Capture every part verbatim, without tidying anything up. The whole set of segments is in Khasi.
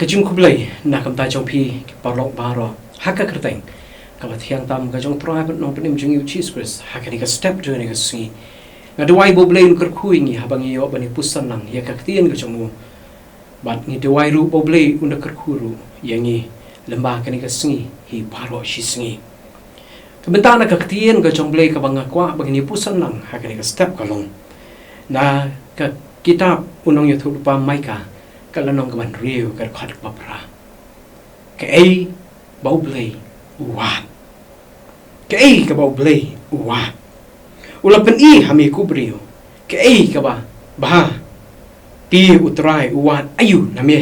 Jingkhublei na ka bynta jong phi ki paralok baroh ha ka kyrteng kaba thiang tam ka jong u Trai bad u Nongpynim jong ngi u Jisu Khrist. Ha kane ka step jong kane ka sngi, nga duwai ba U Blei un kyrkhu ïa ngi haba ngi ïoh ban ïa puson lang ïa ka ktien ka jong u. Bad ngi duwai ruh ba U Blei un da kyrkhu ruh ïa ngi lyngba kane ka sngi hi baroh shi sngi. Ka bynta na ka ktien ka jong U Blei kaba nga kwah ba ngin ïa puson lang ha kane ka step ka long na ka kitab u nongïathuhlypa Mika, ka lynnong kaba hynriew, ka dkhot kaba phra. Kaei ba U Blei u wad? Kaei kaba U Blei u wad? U la pyni ha me ko briew kaei kaba bha. Te U Trai u wad aïu na me?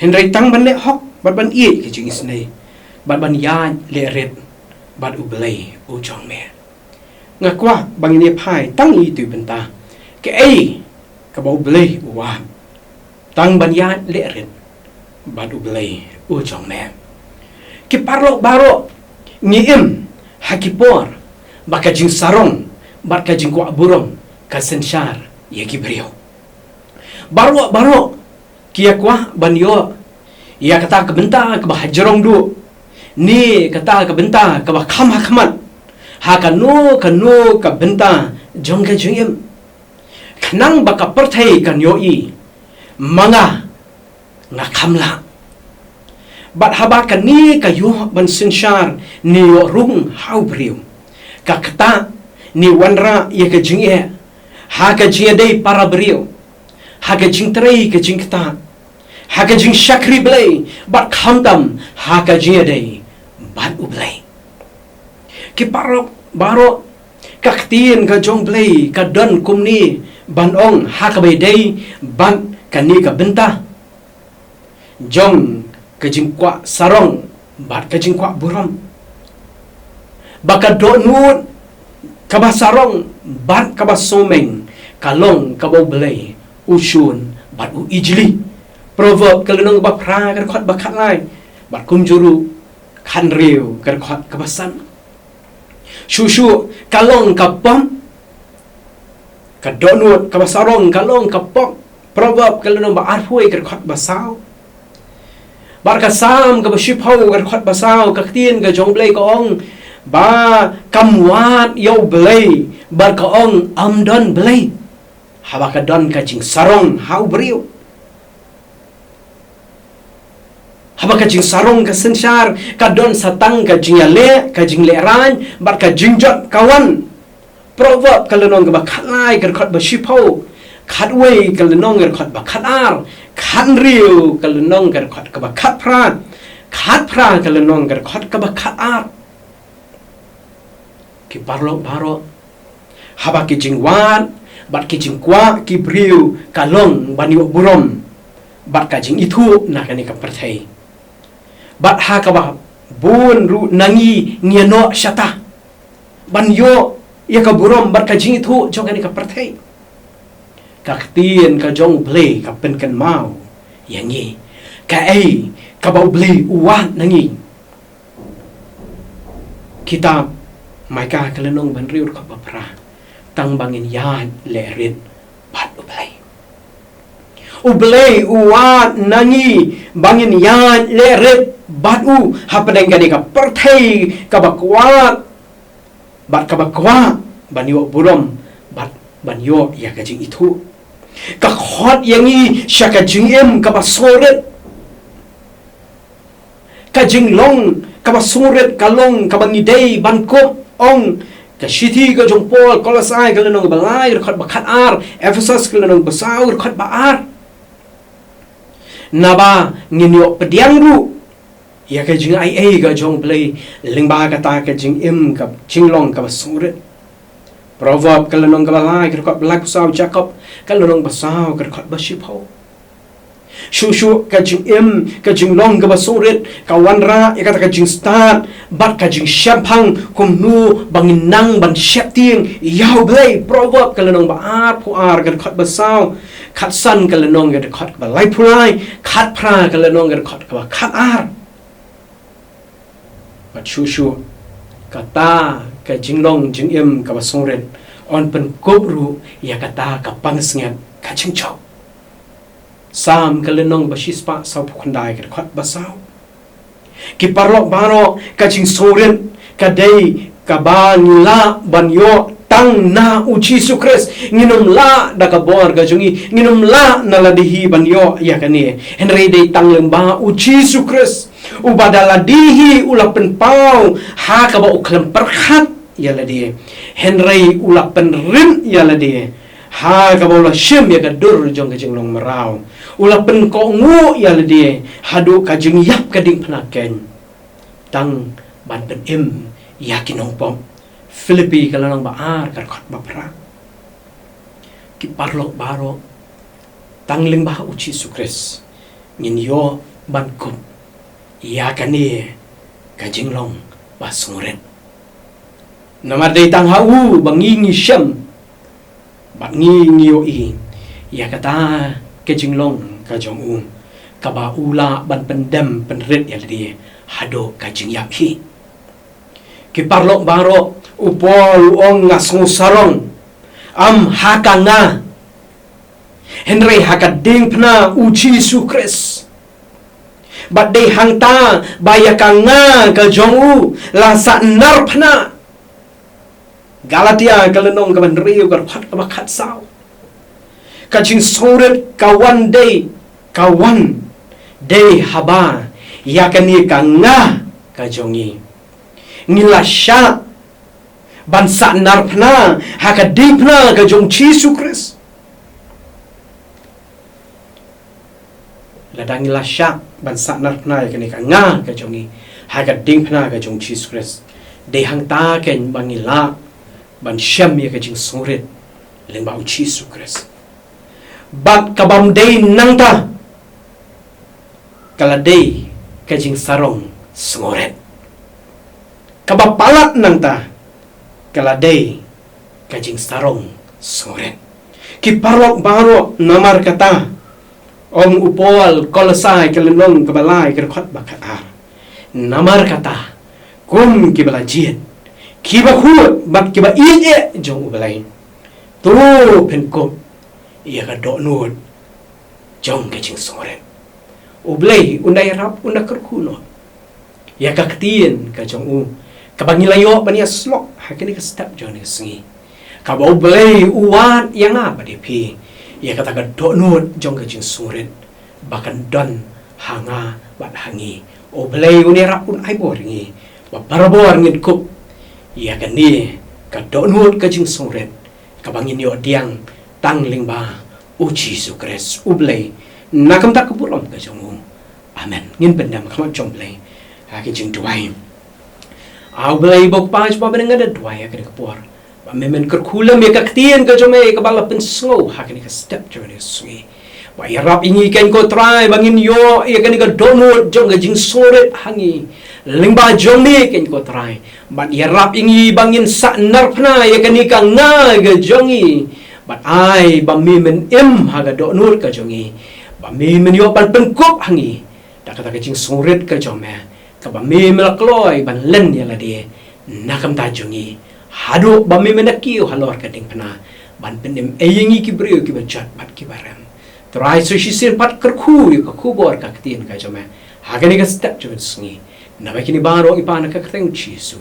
Hynrei tang ban leh hok bad ban ïeit ka jingisynei bad ban ïaid leh rit bad U Blei u jong me. Nga kwah ba ngin ïa phai tang ïa ito i bynta. Kaei kaba U Blei u wad? Tang ban ïaid leh rit bad U Blei u jong me. Ki paralok baroh, ngi im ha ki por ba ka jingsarong bad ka jingkwah burom ka synshar ïa ki briew. Baroh baroh ki ïa kwah ban ïoh ïa kata ka bynta kaba hajrong duh, ne kata ka bynta kaba kham ha khmat ha kano kano ka bynta jong ka jingim, khnang ba ka pyrthei kan ïohi ma nga, nga kham lah. Bad haba kane ka ïoh ban synshar ne ïoh rung ha u briew, ka ktah ne wanrah ïa ka jingeh ha ka jingïadei para briew, ha ka jingtrei ka jingktah, ha ka jingshakri Blei, bad khamtam ha ka jingïadei bad U Blei. Ki paralok baroh, ka ktien ka jong U Blei ka don kumne ban ong ha kaba ïadei bad kane ka bynta jong ka jingkwah sarong bad ka jingkwah burom. Ba ka dohnud kaba sarong bad kaba sngewmeng ka long kaba U Blei u shun bad u ijli. Proverb ka lynnong kaba phra ka dkhot ba khatlai, bad kumjuh ruh khathynriew ka dkhot kaba san. Shuh shuh ka long ka pop, ka dohnud kaba sarong ka long ka pop. Proverb ka lynnong ba arphew ka dkhot ba saw. Bad ka Salm kaba shiphew ka dkhot ba saw, ka ktien ka jong U Blei ka ong ba kam wad ïa U Blei bad ka ong ym don Blei. Haba ka don ka jingsarong ha u briew, haba ka jingsarong ka synshar, ka don sa tang ka jingïaleh, ka jinglehraiñ bad ka jingjot ka wan. Proverb ka lynnong kaba khatlai ka dkhot ba shiphew, khatwei ka lynnong ka dkhot ba khatar, khathynriew ka lynnong ka dkhot kaba khatphra, khatphra ka lynnong ka dkhot kaba khatar. Ki paralok baroh, haba ki jingwad bad ki jingkwah ki briew ka long ban ïoh burom bad ka jingithuh na kane ka pyrthei, bad ha kaba bun ruh na ngi ngi ïa noh shata ban ïoh ïa ka burom bad ka jingithuh jong kane ka pyrthei, ka ktien ka jong U Blei ka pynkynmaw ïa ngi kaei kaba U Blei u wad na ngi. Kitab Maikah ka lynnong ba hynriew dkhot ba phra, tang ba ngin ïaid leh rit bad U Blei. U Blei u wad na ngi ba ngin ïaid leh rit bad u hapdeng kane ka pyrthei kaba kwah bad kaba kwah ban ïoh burom bad ban ïoh ïa ka jingithuh. Ka khot ïa ngi sha ka jingim kaba sngewrit. Ka jinglong kaba sngewrit ka long kaba ngi dei ban kup. Ong ka shithi ka jong u Paul, Kolosai ka lynnong ba lai ka dkhot ba khatar, Ephesos ka lynnong ba saw ka dkhot ba ar. Naba ngin ïoh pdiang ruh ïa ka jingaiei ka jong U Blei lyngba kata ka jingim ka jinglong kaba sngewrit. Proverb ka lynnong kaba lai ka dkhot ba laiphew saw, Jakob ka lynnong ba saw ka dkhot ba shiphew. Shuh shuh ka jingim ka jinglong kaba sngewrit ka wanrah ïa kata ka jingstad bad ka jingshemphang kumno ba ngin nang ban sheptieng ïa U Blei. Proverb ka lynnong ba arphew ar ka dkhot ba saw, khatsan ka lynnong ka dkhot ba laiphew lai, khatphra ka lynnong ka dkhot kaba khatar. Bad shuh shuh kata ka jinglong jingim kaba sngewrit yn pynkup ruh ïa kata ka pansngiat ka jingjop. Salm ka lynnong ba shispah sawphew khyndai, ka dkhot ba saw. Ki paralok baroh, ka jingsngewrit ka dei kaba ngi lah ban ïoh tang na U Jisu Khrist. Ngin ym lah da ka bor ka jong ngi, ngin ym lah na lade hi ban ïoh ïa kane. Hynrei dei tang lyngba U Jisu Khrist, uba da lade hi u la pynpaw ha kaba u khlem pyrkhat ïa lade, hynrei u la pynrit ïa lade ha kaba u la shim ïa ka dur jong ka jinglong mraw. U la pynkohnguh ïa lade haduh ka jingïap ka diengphna keiñ, tang ban pynim ïa ki nongpop. Philippi ka lynnong ba ar, ka dkhot ba phra. Ki paralok baroh, tang lyngba U Jisu Khrist ngin ïoh ban kup ïa kane ka jinglong ba sngewrit. Namar dei tang ha u ba ngi ngi shem bad ngi ngi ïohi ïa kata ka jinglong ka jong u, kaba u lah ban pyndem pynrit ïa lade haduh ka jingïap hi. Ki paralok baroh, u Paul u ong, nga sngewsarong, ym ha ka nga, hynrei ha ka diengphna U Jisu Khrist. Bad dei hangta ba ïa ka nga ka jong u la sahnarphna. Galatia ka lynnong kaba hynriew, ka dkhot kaba khatsaw. Ka jingsngewrit ka wan dei, ka wan dei haba ïa kane ka nga ka jong ngi, ngi la shah ban sahnarphna ha ka diengphna ka jong Jisu Khrist. Lada ngi la shah ban sahnarphna ïa kane ka nga ka jong ngi ha ka diengphna ka jong Jisu Khrist, dei hangta keiñ ba ngi lah ban shem ïa ka jingsngewrit lyngba U Jisu Khrist. Bad ka bym dei nangta, ka la dei ka jingsarong sngewrit. Kaba palat nangta, ka la dei ka jingsarong sngewrit. Ki paralok baroh, namar kata ong u Paul, Kolosai ka lynnong kaba lai, ka dkhot ba khatar, namar kata, kum kiba la jied, kiba khuid bad kiba ïeit eh jong U Blei, to phin kup ïa ka dohnud jong ka jingsngewrit. U Blei un da ïarap, un da kyrkhu noh ïa ka ktien ka jong u, kaba ngi la ïoh ban ïasyllok ha kane ka step jong kane ka sngi, kaba U Blei u wad ïa nga bad ïa phi ïa kata ka dohnud jong ka jingsngewrit ba kan don ha nga bad ha ngi. U Blei un ïarap, un ai bor ïa ngi ba barabor ngin kup ïa kane ka dohnud ka jingsngewrit, kaba ngin ïoh pdiang tang lyngba U Jisu Khrist U Blei, na ka bynta ka burom ka jong u. Amen. Ngin pyndem ha khmat jong U Blei ha ka jingduwai. A U Blei ba u Kpa jong nga, nga da duwai ha kane ka por ba me men kyrkhu lem ïa ka ktien ka jong me kaba la pynsngew ha kane ka step jong kane ka sngi. Ba ïarap ïa ngi keiñ ko Trai ba ngin ïoh ïa kane ka dohnud jong ka jingsngewrit ha ngi lyngba jong me keiñ ko Trai. Bad ïarap ïa ngi ba ngin sahnarphna ïa kane ka nga ka jong ngi. Bad ai ba me men im ha ka dohnud ka jong ngi, ba me men ïoh ban pynkup ha ngi da kata ka jingsngewrit ka jong me, kaba me men la kloi ban len ïa lade na ka bynta jong ngi, haduh ba me men da kiew halor ka diengphna ban pynim ïa ngi ki briew kiba jot bad kiba rem. Trai, sa shisien pat kyrkhu ïa ka khubor ka ktien ka jong me ha kane ka step jong kane ka sngi. Naba kine baroh ngi pan ha ka kyrteng U Jisu.